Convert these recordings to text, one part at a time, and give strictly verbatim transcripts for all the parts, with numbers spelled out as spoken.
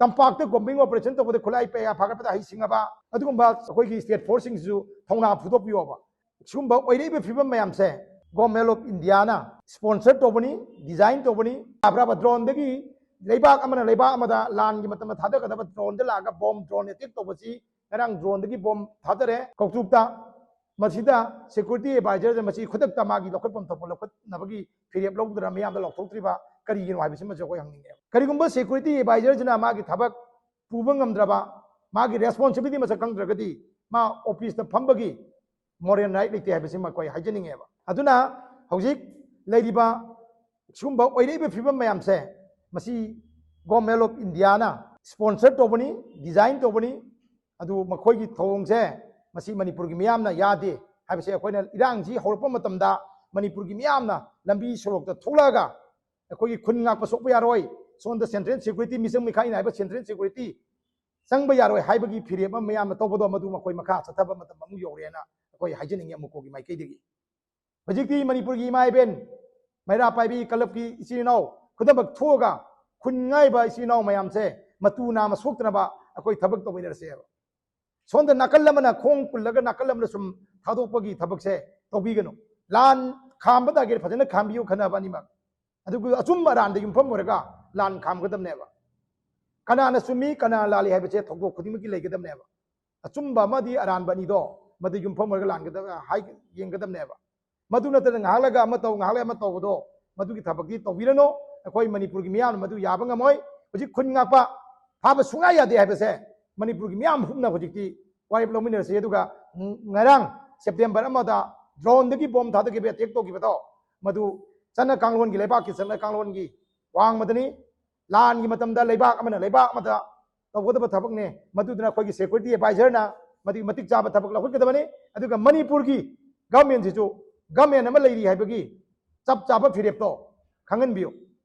ꯇꯝꯄꯥꯛꯇ combing operation ꯇꯧꯕꯗ ꯈꯨꯠꯂꯥꯏ ꯀꯌꯥ ꯐꯒꯠꯄꯗ ꯍꯩꯁꯤꯡꯉꯕ ꯑꯗꯨꯒꯨꯝꯕ ꯑꯩꯈꯣꯏꯒꯤ ꯁ꯭ꯇꯦꯠ ꯐꯣꯔꯁꯁꯤꯡꯁꯤꯁꯨ ꯊꯧꯅꯥ ꯐꯨꯗꯣꯛꯄꯤꯌꯣꯕ꯫ ꯁꯤꯒꯨꯝꯕ ꯑꯣꯏꯔꯛꯏꯕ ꯐꯤꯕꯝ ꯃꯌꯥꯝꯁꯦ Government of Indiaꯅ sponsor ꯇꯧꯕꯅꯤ, design ꯇꯧꯕꯅꯤ꯫ ꯌꯥꯕ꯭ꯔꯕ? Droneꯗꯒꯤ ꯂꯩꯕꯥꯛ ꯑꯃꯅ ꯂꯩꯕꯥꯛ ꯑꯃꯗ ꯂꯥꯟꯒꯤ ꯃꯇꯝꯗ ꯊꯥꯗꯒꯗꯕ droneꯗ ꯂꯥꯛꯑꯒ bomb drone attack ꯇꯧꯕꯁꯤ ꯉꯔꯥꯡ droneꯗꯒꯤ bomb ꯊꯥꯗꯔꯦ ꯀꯧꯇ꯭ꯔꯨꯛꯇ꯫ ꯃꯁꯤꯗ security advisorꯁꯦ ꯃꯁꯤ ꯈꯨꯗꯛꯇ ꯃꯥꯒꯤ ꯂꯧꯈꯠꯐꯝ ꯊꯣꯛꯄ ꯂꯧꯈꯠꯅꯕꯒꯤ ꯐꯤꯔꯦꯞ ꯂꯧꯗꯅ ꯃꯤꯌꯥꯝꯗ ꯂꯧꯊꯣꯛꯇ꯭ꯔꯤꯕ ꯀꯔꯤꯒꯤꯅꯣ ꯍꯥꯏꯕꯁꯤꯃꯁꯨ ꯑꯩꯈꯣꯏ ꯍꯪꯅꯤꯡꯉꯦꯕ꯫ ꯀꯔꯤꯒꯨꯝꯕ security advisorꯁꯤꯅ ꯃꯥꯒꯤ ꯊꯕꯛ ꯄꯨꯕ ꯉꯝꯗ꯭ꯔꯕ, ꯃꯥꯒꯤ responsibility ꯃꯁꯛ ꯈꯪꯗ꯭ꯔꯒꯗꯤ ꯃꯥ officeꯇ ꯐꯝꯕꯒꯤ moral right ꯂꯩꯇꯦ ꯍꯥꯏꯕꯁꯤꯃ ꯑꯩꯈꯣꯏ ꯍꯥꯏꯖꯅꯤꯡꯉꯦꯕ꯫ ꯑꯗꯨꯅ ꯍꯧꯖꯤꯛ ꯂꯩꯔꯤꯕ ꯁꯤꯒꯨꯝꯕ ꯑꯣꯏꯔꯛꯏꯕ ꯐꯤꯕꯝ ꯃꯌꯥꯝꯁꯦ ꯃꯁꯤ Government of Indiaꯅ sponsor ꯇꯧꯕꯅꯤ, design ꯇꯧꯕꯅꯤ꯫ ꯑꯗꯨ ꯃꯈꯣꯏꯒꯤ ꯊꯧꯑꯣꯡꯁꯦ ꯃꯁꯤ ꯃꯅꯤꯄꯨꯔꯒꯤ ꯃꯤꯌꯥꯝꯅ ꯌꯥꯗꯦ ꯍꯥꯏꯕꯁꯦ ꯑꯩꯈꯣꯏꯅ ꯏꯔꯥꯡꯁꯤ ꯍꯧꯔꯛꯄ ꯃꯇꯝꯗ ꯃꯅꯤꯄꯨꯔꯒꯤ ꯃꯤꯌꯥꯝꯅ ꯂꯝꯕꯤ ꯁꯣꯔꯣꯛꯇ ꯊꯣꯛꯂꯛꯑꯒ ꯑꯩꯈꯣꯏꯒꯤ ꯈꯨꯟ ꯉꯥꯛꯄ ꯁꯣꯛꯄ ꯌꯥꯔꯣꯏ, ꯁꯣꯝꯗ central security ꯃꯤꯆꯪ ꯃꯤꯈꯥꯏ ꯅꯥꯏꯕ central security ꯆꯪꯕ ꯌꯥꯔꯣꯏ ꯍꯥꯏꯕꯒꯤ ꯐꯤꯔꯦꯞ ꯑꯃ ꯃꯌꯥꯝꯅ ꯇꯧꯕꯗꯣ ꯃꯗꯨ ꯃꯈꯣꯏ ꯃꯈꯥ ꯆꯠꯊꯕ ꯃꯇꯝ ꯑꯃꯨꯛ ꯌꯧꯔꯦꯅ ꯑꯩꯈꯣꯏ ꯍꯥꯏꯖꯅꯤꯡꯉꯤ ꯑꯃꯨꯛꯀꯣꯒꯤ ꯃꯥꯏꯀꯩꯗꯒꯤ꯫ ꯍꯧꯖꯤꯛꯇꯤ ꯃꯅꯤꯄꯨꯔꯒꯤ ꯏꯃꯥ ꯏꯕꯦꯟ ꯃꯩꯔꯥ ꯄꯥꯏꯕꯤ ꯀꯂꯕꯀꯤ ꯏꯆꯤꯜ ꯏꯅꯥꯎ ꯈꯨꯗꯤꯡꯃꯛ ꯊꯣꯛꯑꯒ ꯈꯨꯟ ꯉꯥꯏꯕ ꯏꯆꯤꯜ ꯏꯅꯥꯎ ꯃꯌꯥꯝꯁꯦ ꯃꯇꯨ ꯅꯥꯝꯃ ꯁꯣꯛꯇꯅꯕ ꯑꯩꯈꯣꯏ ꯊꯕꯛ ꯇꯧꯃꯤꯟꯅꯔꯁꯦꯕ꯫ ꯁꯣꯝꯗ ꯅꯥꯀꯜ ꯑꯃꯅ ꯈꯣꯡ ꯄꯨꯜꯂꯒ ꯅꯥꯀꯜ ꯑꯃꯅ ꯁꯨꯝ ꯊꯥꯗꯣꯛꯄꯒꯤ ꯊꯕꯛꯁꯦ ꯇꯧꯕꯤꯒꯅꯨ꯫ ꯂꯥꯟ ꯈꯥꯝꯕ ꯇꯥꯔꯒꯦ ꯐꯖꯅ ꯈꯥꯝꯕꯤꯌꯨ ꯈꯟꯅꯕ ꯑꯅꯤꯃꯛ꯫ ꯑꯗꯨꯒ ꯑꯆꯨꯝꯕ ꯑꯔꯥꯟꯗ ꯌꯨꯝꯐꯝ ꯑꯣꯏꯔꯒ ꯂꯥꯟ ꯈꯥꯝꯒꯗꯕꯅꯦꯕ꯫ ꯀꯅꯥꯅ ꯆꯨꯝꯃꯤ ꯀꯅꯥꯅ ꯂꯥꯜꯂꯤ ꯍꯥꯏꯕꯁꯦ ꯊꯧꯗꯣꯛ ꯈꯨꯗꯤꯡꯃꯛꯀꯤ ꯂꯩꯒꯗꯕꯅꯦꯕ꯫ ꯑꯆꯨꯝꯕ ꯑꯃꯗꯤ ꯑꯔꯥꯟꯕ ꯑꯅꯤꯗꯣ ꯃꯗꯨ ꯌꯨꯝꯐꯝ ꯑꯣꯏꯔꯒ ꯂꯥꯟꯒꯗꯕ ꯍꯥꯏ ꯌꯦꯡꯒꯗꯕꯅꯦꯕ꯫ ꯃꯗꯨ ꯅꯠꯇꯅ ꯉꯥꯏꯍꯥꯛ ꯂꯩꯒ ꯑꯃ ꯇꯧ ꯉꯥꯏꯍꯥꯛ ꯂꯩꯒ ꯑꯃ ꯇꯧꯕꯗꯣ ꯃꯗꯨꯒꯤ ꯊꯕꯛꯇꯤ ꯇꯧꯕꯤꯔꯅꯨ꯫ ꯑꯩꯈꯣꯏ ꯃꯅꯤꯄꯨꯔꯒꯤ ꯃꯤꯌꯥꯝꯅ ꯃꯗꯨ ꯌꯥꯕ ꯉꯝꯃꯣꯏ꯫ ꯍꯧꯖꯤꯛ ꯈꯨꯟ ꯉꯥꯛꯄ ꯐꯥꯕ ꯁꯨꯡꯌꯥ ꯌꯥꯗꯦ ꯍꯥꯏꯕꯁꯦ ꯃꯅꯤꯄꯨꯔꯒꯤ ꯃꯤꯌꯥꯝ ꯄꯨꯝꯅ ꯍꯧꯖꯤꯛꯇꯤ ꯋꯥꯔꯦꯞ ꯂꯧꯃꯤꯟꯅꯔꯁꯤ꯫ ꯑꯗꯨꯒ ꯉꯔꯥꯡ September ꯑꯃꯗ droneꯗꯒꯤ bomb ꯊꯥꯗꯈꯤꯕ attack ꯇꯧꯈꯤꯕꯗꯣ ꯃꯗꯨ ꯆꯠꯅ ꯀꯥꯡꯂꯣꯟꯒꯤ ꯂꯩꯕꯥꯛꯀꯤ ꯆꯠꯅ ꯀꯥꯡꯂꯣꯟꯒꯤ ꯋꯥꯡꯃꯗꯅꯤ꯫ ꯂꯥꯟꯒꯤ ꯃꯇꯝꯗ ꯂꯩꯕꯥꯛ ꯑꯃꯅ ꯂꯩꯕꯥꯛ ꯑꯃꯗ ꯇꯧꯒꯗꯕ ꯊꯕꯛꯅꯦ꯫ ꯃꯗꯨꯗꯨꯅ ꯑꯩꯈꯣꯏꯒꯤ security advisorꯅ ꯃꯗꯨꯒꯤ ꯃꯇꯤꯛ ꯆꯥꯕ ꯊꯕꯛ ꯂꯧꯈꯠꯀꯗꯕꯅꯤ꯫ ꯑꯗꯨꯒ ꯃꯅꯤꯄꯨꯔꯒꯤ governmentꯁꯤꯁꯨ government ꯑꯃ ꯂꯩꯔꯤ ꯍꯥꯏꯕꯒꯤ ꯆꯞ ꯆꯥꯕ ꯐꯤꯔꯦꯞꯇꯣ ꯈꯪꯍꯟꯕꯤꯌꯨ꯫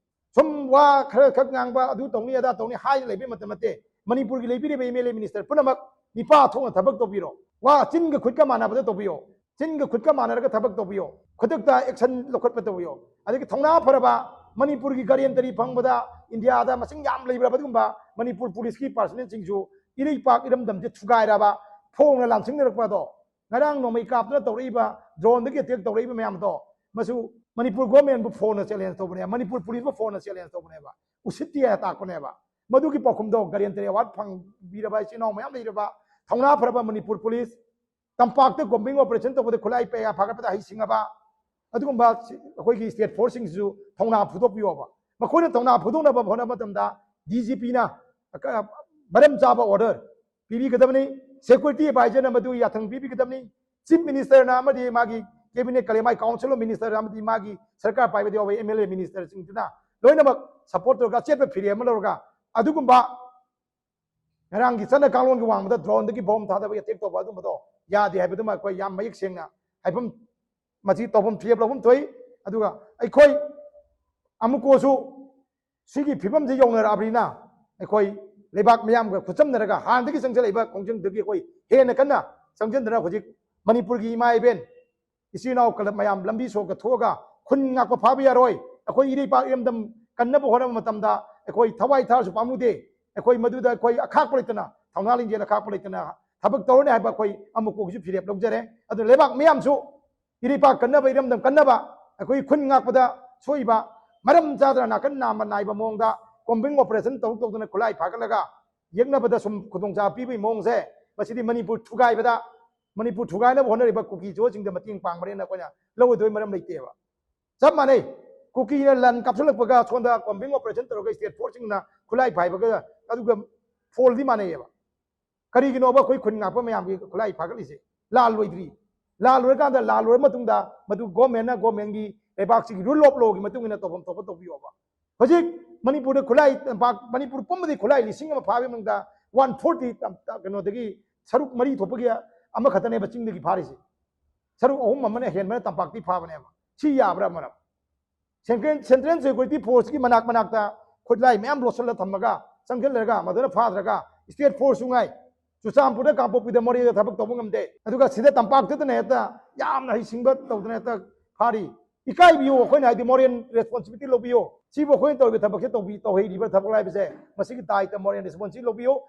ꯁꯨꯝ ꯋꯥ ꯈꯔ ꯈꯛ ꯉꯥꯡꯕ, ꯑꯗꯨ ꯇꯧꯅꯤ ꯑꯗꯥ ꯇꯧꯅꯤ ꯍꯥꯏꯔ ꯂꯩꯕꯩ ꯃꯇꯝ ꯅꯠꯇꯦ꯫ ꯃꯅꯤꯄꯨꯔꯒꯤ ꯂꯩꯕꯤꯔꯤꯕ MLA minister ꯄꯨꯝꯅꯃꯛ ꯃꯤꯄꯥ ꯊꯣꯛꯅ ꯊꯕꯛ ꯇꯧꯕꯤꯔꯣ꯫ ꯋꯥ ꯆꯤꯟꯒ ꯈꯨꯠꯀ ꯃꯥꯟꯅꯕꯗ ꯇꯧꯕꯤꯌꯣ꯫ ꯆꯤꯟꯒ ꯈꯨꯠꯀ ꯃꯥꯟꯅꯔꯒ ꯊꯕꯛ ꯇꯧꯕꯤꯌꯣ꯫ ꯈꯨꯗꯛꯇ action ꯂꯧꯈꯠꯄ ꯇꯧꯕꯤꯌꯣ꯫ ꯑꯗꯒꯤ ꯊꯧꯅꯥ ꯐꯔꯕ ꯃꯅꯤꯄꯨꯔꯒꯤ guarantee ꯐꯪꯕꯗ ꯏꯟꯗꯤꯌꯥꯗ ꯃꯁꯤꯡ ꯌꯥꯝ ꯂꯩꯕ꯭ꯔꯕ ꯑꯗꯨꯒꯨꯝꯕ ꯃꯅꯤꯄꯨꯔ ꯄꯨꯂꯤꯁꯀꯤ ꯄꯥꯔꯁꯅꯦꯜꯁꯤꯡꯁꯨ ꯏꯔꯩꯄꯥꯛ ꯏꯔꯝꯗꯝꯁꯦ ꯊꯨꯒꯥꯏꯔꯕ, ꯐꯣꯡꯅ ꯂꯥꯟꯁꯤꯡꯅꯔꯛꯄ ꯑꯗꯣ, ꯉꯔꯥꯡ ꯅꯣꯡꯃꯩ ꯀꯥꯞꯇꯅ ꯇꯧꯔꯛꯏꯕ, ꯗ꯭ꯔꯣꯟꯗꯒꯤ ꯑꯦꯇꯦꯛ ꯇꯧꯔꯛꯏꯕ ꯃꯌꯥꯝꯗꯣ, ꯃꯁꯨ ꯃꯅꯤꯄꯨꯔ ꯒꯣꯔꯃꯦꯟꯕꯨ ꯐꯣꯟꯅ ꯆꯦꯂꯦꯟꯖ ꯇꯧꯕꯅꯦ, ꯃꯅꯤꯄꯨꯔ ꯄꯨꯂꯤꯁꯄꯨ ꯐꯣꯟꯅ ꯆꯦꯂꯦꯟꯖ ꯇꯧꯕꯅꯦꯕ, ꯎꯁꯤꯠꯇꯦ ꯍꯥꯏꯅ ꯇꯥꯛꯄꯅꯦꯕ꯫ ꯃꯗꯨꯒꯤ ꯄꯥꯎꯈꯨꯝꯗꯣ ꯒꯥꯔꯤꯌꯟꯇꯔꯤ ꯑꯦꯋꯥꯔꯗ ꯐꯪꯕꯤꯔꯕ ꯏꯆꯤꯜ ꯏꯅꯥꯎ ꯃꯌꯥꯝ ꯂꯩꯔꯕ, ꯊꯧꯅꯥ ꯐꯔꯕ ꯃꯅꯤꯄꯨꯔ ꯄꯨꯂꯤꯁ, ꯇꯝꯄꯥꯛꯇ ꯀꯣꯝꯕꯤꯡ ꯑꯣꯄꯔꯦꯁꯟ ꯇꯧꯕꯗ ꯈꯨꯠꯂꯥꯏ ꯄꯩꯒ ꯐꯥꯒꯠꯄꯗ ꯍꯩꯁꯤꯡꯉꯕ ꯑꯗꯨꯒꯨꯝꯕ ꯑꯩꯈꯣꯏꯒꯤ ꯁ꯭ꯇꯦꯠ ꯐꯣꯔꯁꯁꯤꯡꯁꯤꯁꯨ ꯊꯧꯅꯥ ꯐꯨꯗꯣꯛꯄꯤꯌꯣꯕ꯫ ꯃꯈꯣꯏꯅ ꯊꯧꯅꯥ ꯐꯨꯗꯣꯛꯅꯕ ꯍꯣꯠꯅꯕ ꯃꯇꯝꯗ ꯗꯤ ꯖꯤ ꯄꯤꯅ ꯃꯔꯝ ꯆꯥꯕ ꯑꯣꯔꯗꯔ ꯄꯤꯕꯤꯒꯗꯕꯅꯤ꯫ ꯁꯦꯀ꯭ꯌꯨꯔꯤꯇꯤ ꯑꯦꯗꯚꯥꯏꯖꯔꯅ ꯃꯗꯨ ꯌꯥꯊꯪ ꯄꯤꯕꯤꯒꯗꯕꯅꯤ꯫ ꯆꯤꯐ ꯃꯤꯅꯤꯁꯇꯔꯅ ꯑꯃꯗꯤ ꯃꯥꯒꯤ ꯀꯦꯕꯤꯅꯦꯠ ꯀꯂꯦꯃꯥꯏ ꯀꯥꯎꯟꯁꯤꯜ ꯑꯣꯐ ꯃꯤꯅꯤꯁꯇꯔ ꯑꯃꯗꯤ ꯃꯥꯒꯤ ꯁꯔꯀꯥꯔ ꯄꯥꯏꯕꯗ ꯌꯥꯎꯕ ꯑꯦꯝ ꯑꯦꯜ ꯑꯦ ꯃꯤꯅꯤꯁꯇꯔꯁꯤꯡꯗꯨꯅ ꯂꯣꯏꯅꯃꯛ ꯁꯄꯣꯔꯠ ꯇꯧꯔꯒ ꯑꯆꯦꯠꯄ ꯐꯤꯔꯦꯞ ꯑꯃ ꯂꯧꯔꯒ ꯑꯗꯨꯒꯨꯝꯕ ꯉꯔꯥꯡꯒꯤ ꯆꯠꯅ ꯀꯥꯡꯂꯣꯟꯒꯤ ꯋꯥꯡꯃꯗ ꯗ꯭ꯔꯣꯟꯗꯒꯤ ꯕꯣꯝ ꯊꯥꯗꯕ ꯑꯦꯇꯦꯛ ꯇꯧꯕ ꯑꯗꯨꯝꯕꯗꯣ ꯌꯥꯗꯦ ꯍꯥꯏꯕꯗꯨꯃ ꯑꯩꯈꯣꯏ ꯌꯥꯝ ꯃꯌꯦꯛ ꯁꯦꯡꯅ ꯍꯥꯏꯐꯝ, ꯃꯁꯤ ꯇꯧꯐꯝ ꯐꯤꯔꯦꯞ ꯂꯧꯐꯝ ꯊꯣꯛꯏ꯫ ꯑꯗꯨꯒ ꯑꯩꯈꯣꯏ ꯑꯃꯨꯛꯀꯣꯁꯨ ꯁꯤꯒꯤ ꯐꯤꯕꯝꯁꯤ ꯌꯧꯅꯔꯛꯑꯕꯅꯤꯅ ꯑꯩꯈꯣꯏ ꯂꯩꯕꯥꯛ ꯃꯤꯌꯥꯝꯒ ꯈꯨꯠꯆꯝꯅꯔꯒ ꯍꯥꯟꯅꯗꯒꯤ ꯆꯪꯁꯤꯜꯂꯛꯏꯕ ꯈꯣꯡꯖꯪꯗꯒꯤ ꯑꯩꯈꯣꯏ ꯍꯦꯟꯅ ꯀꯟꯅ ꯆꯪꯁꯤꯟꯗꯅ ꯍꯧꯖꯤꯛ ꯃꯅꯤꯄꯨꯔꯒꯤ ꯏꯃꯥ ꯏꯕꯦꯟ ꯏꯆꯤꯜ ꯏꯅꯥꯎ ꯀꯂꯕ ꯃꯌꯥꯝ ꯂꯝꯕꯤ ꯁꯣꯔꯣꯛꯇ ꯊꯣꯛꯑꯒ ꯈꯨꯟ ꯉꯥꯛꯄ ꯐꯥꯕ ꯌꯥꯔꯣꯏ꯫ ꯑꯩꯈꯣꯏ ꯏꯔꯩꯄꯥꯛ ꯏꯔꯝꯗꯝ ꯀꯟꯅꯕ ꯍꯣꯠꯅꯕ ꯃꯇꯝꯗ ꯑꯩꯈꯣꯏ ꯊꯋꯥꯏ ꯊꯥꯔꯁꯨ ꯄꯥꯝꯃꯨꯗꯦ꯫ ꯑꯩꯈꯣꯏ ꯃꯗꯨꯗ ꯑꯩꯈꯣꯏ ꯑꯈꯥꯛꯄ ꯂꯩꯇꯅ, ꯊꯧꯅꯥ ꯂꯤꯡꯖꯦꯜ ꯑꯈꯥꯛꯄ ꯂꯩꯇꯅ ꯊꯕꯛ ꯇꯧꯔꯅꯤ ꯍꯥꯏꯕ ꯑꯩꯈꯣꯏ ꯑꯃꯨꯛꯀꯣꯒꯤꯁꯨ ꯐꯤꯔꯦꯞ ꯂꯧꯖꯔꯦ꯫ ꯑꯗꯨꯅ ꯂꯩꯕꯥꯛ ꯃꯤꯌꯥꯝꯁꯨ ꯏꯔꯩꯄꯥꯛ ꯀꯟꯅꯕ, ꯏꯔꯝꯗꯝ ꯀꯟꯅꯕ, ꯑꯩꯈꯣꯏ ꯈꯨꯟ ꯉꯥꯛꯄꯗ ꯁꯣꯛꯏꯕ ꯃꯔꯝ ꯆꯥꯗꯅ ꯅꯥꯀꯟ ꯅꯥꯝꯃ ꯅꯥꯏꯕ ꯃꯑꯣꯡꯗ ꯀꯣꯝꯕꯤꯡ ꯑꯣꯄꯔꯦꯁꯟ ꯇꯧ ꯇꯧꯗꯅ ꯈꯨꯠꯂꯥꯏ ꯐꯥꯒꯠꯂꯒ ꯌꯦꯛꯅꯕꯗ ꯁꯨꯝ ꯈꯨꯗꯣꯡꯆꯥꯕ ꯄꯤꯕꯒꯤ ꯃꯑꯣꯡꯁꯦ, ꯃꯁꯤꯗꯤ ꯃꯅꯤꯄꯨꯔ ꯊꯨꯒꯥꯏꯕꯗ, ꯃꯅꯤꯄꯨꯔ ꯊꯨꯒꯥꯏꯅꯕ ꯍꯣꯠꯅꯔꯤꯕ ꯀꯨꯀꯤ ꯖꯣꯁꯤꯡꯗ ꯃꯇꯦꯡ ꯄꯥꯡꯕꯅꯦꯅ ꯑꯩꯈꯣꯏꯅ ꯂꯧꯔꯨꯗꯣꯏ ꯃꯔꯝ ꯂꯩꯇꯦꯕ꯫ ꯆꯞ ꯃꯥꯟꯅꯩ꯫ ꯀꯨꯀꯤꯅ ꯂꯥꯟ ꯀꯥꯞꯁꯤꯜꯂꯛꯄꯒ ꯁꯣꯝꯗ ꯀꯣꯝꯕꯤꯡ ꯑꯣꯄꯔꯦꯁꯟ ꯇꯧꯔꯒ ꯁ꯭ꯇꯦꯠ ꯐꯣꯔꯁꯁꯤꯡꯅ ꯈꯨꯠꯂꯥꯏ ꯐꯥꯏꯕꯒ ꯑꯗꯨꯒ ꯐꯣꯜꯗꯤ ꯃꯥꯟꯅꯩꯌꯦꯕ꯫ ꯀꯔꯤꯒꯤꯅꯣꯕ ꯑꯩꯈꯣꯏ ꯈꯨꯟ ꯉꯥꯛꯄ ꯃꯌꯥꯝꯒꯤ ꯈꯨꯠꯂꯥꯏ ꯐꯥꯒꯠꯂꯤꯁꯦ? ꯂꯥꯜ ꯂꯣꯏꯗ꯭ꯔꯤ꯫ ꯂꯥꯜ ꯂꯣꯏꯔꯀꯥꯟꯗ, ꯂꯥꯜ ꯂꯣꯏꯔ ꯃꯇꯨꯡꯗ ꯃꯗꯨ ꯒꯣꯔꯃꯦꯟꯅ, ꯒꯣꯔꯃꯦꯟꯒꯤ ꯂꯩꯕꯥꯛꯁꯤꯒꯤ ꯔꯨꯜ ꯑꯣꯐ ꯂꯣꯒꯤ ꯃꯇꯨꯡ ꯏꯟꯅ ꯇꯧꯐꯝ ꯊꯣꯛꯄ ꯇꯧꯕꯤꯌꯣꯕ꯫ ꯍꯧꯖꯤꯛ ꯃꯅꯤꯄꯨꯔꯗ ꯈꯨꯠꯂꯥꯏ ꯇꯝꯄꯥꯛ, ꯃꯅꯤꯄꯨꯔ ꯄꯨꯝꯕꯗꯤ ꯈꯨꯠꯂꯥꯏ ꯂꯤꯁꯤꯡ ꯑꯃ ꯐꯥꯕꯒꯤ ꯃꯅꯨꯡꯗ ꯋꯥꯟ ꯐꯣꯔꯇꯤ ꯀꯩꯅꯣꯗꯒꯤ ꯁꯔꯨꯛ ꯃꯔꯤ ꯊꯣꯛꯄꯒꯤ ꯑꯃꯈꯛꯇꯅꯦꯕ ꯆꯤꯡꯗꯒꯤ ꯐꯥꯔꯤꯁꯦ꯫ ꯁꯔꯨꯛ ꯑꯍꯨꯝ ꯑꯃꯅ ꯍꯦꯟꯕꯅ ꯇꯝꯄꯥꯛꯇꯒꯤ ꯐꯥꯕꯅꯦꯕ꯫ ꯁꯤ ꯌꯥꯕ꯭ꯔꯥ ꯃꯔꯝ? ꯁꯦꯟꯇ꯭ꯔꯦꯜ, ꯁꯦꯟꯇ꯭ꯔꯦꯜ ꯁꯦꯀ꯭ꯌꯨꯔꯤꯇꯤ ꯐꯣꯔꯁꯀꯤ ꯃꯅꯥꯛ ꯃꯅꯥꯛꯇ ꯈꯨꯠꯂꯥꯏ ꯃꯌꯥꯝ ꯂꯣꯠꯁꯤꯜꯂ ꯊꯝꯃꯒ, ꯆꯪꯁꯤꯜꯂꯒ ꯃꯗꯨꯅ ꯐꯥꯗ꯭ꯔꯒ ꯁ꯭ꯇꯦꯠ ꯐꯣꯔꯁꯁꯨ ꯉꯥꯏ, ꯆꯨꯔꯆꯥꯟꯄꯨꯔꯗ, ꯀꯥꯡꯄꯣꯛꯄꯤꯗ, ꯃꯣꯔꯦꯗ ꯊꯕꯛ ꯇꯧꯕ ꯉꯝꯗꯦ꯫ ꯑꯗꯨꯒ ꯁꯤꯗ ꯇꯝꯄꯥꯛꯇꯗꯅ ꯍꯦꯛꯇ ꯌꯥꯝꯅ ꯍꯩꯁꯤꯡꯕ ꯇꯧꯗꯅ ꯍꯦꯛꯇ ꯐꯥꯔꯤ꯫ ꯏꯀꯥꯏꯕꯤꯌꯨ, ꯑꯩꯈꯣꯏꯅ ꯍꯥꯏꯗꯤ ꯃꯣꯔꯦꯜ ꯔꯦꯁꯄꯣꯟꯁꯤꯕꯤꯂꯤꯇꯤ ꯂꯧꯕꯤꯌꯨ꯫ ꯁꯤꯕꯨ ꯑꯩꯈꯣꯏꯅ ꯇꯧꯔꯤꯕ ꯊꯕꯛꯁꯦ ꯇꯧꯕꯤ ꯇꯧꯍꯩꯔꯤꯕ ꯊꯕꯛ ꯍꯥꯏꯕꯁꯦ, ꯃꯁꯤꯒꯤ ꯗꯥꯏꯇ ꯃꯣꯔꯦꯜ ꯔꯦꯁꯄꯣꯟꯁꯤꯕꯤꯂꯤꯇꯤ ꯂꯧꯕꯤꯌꯨ꯫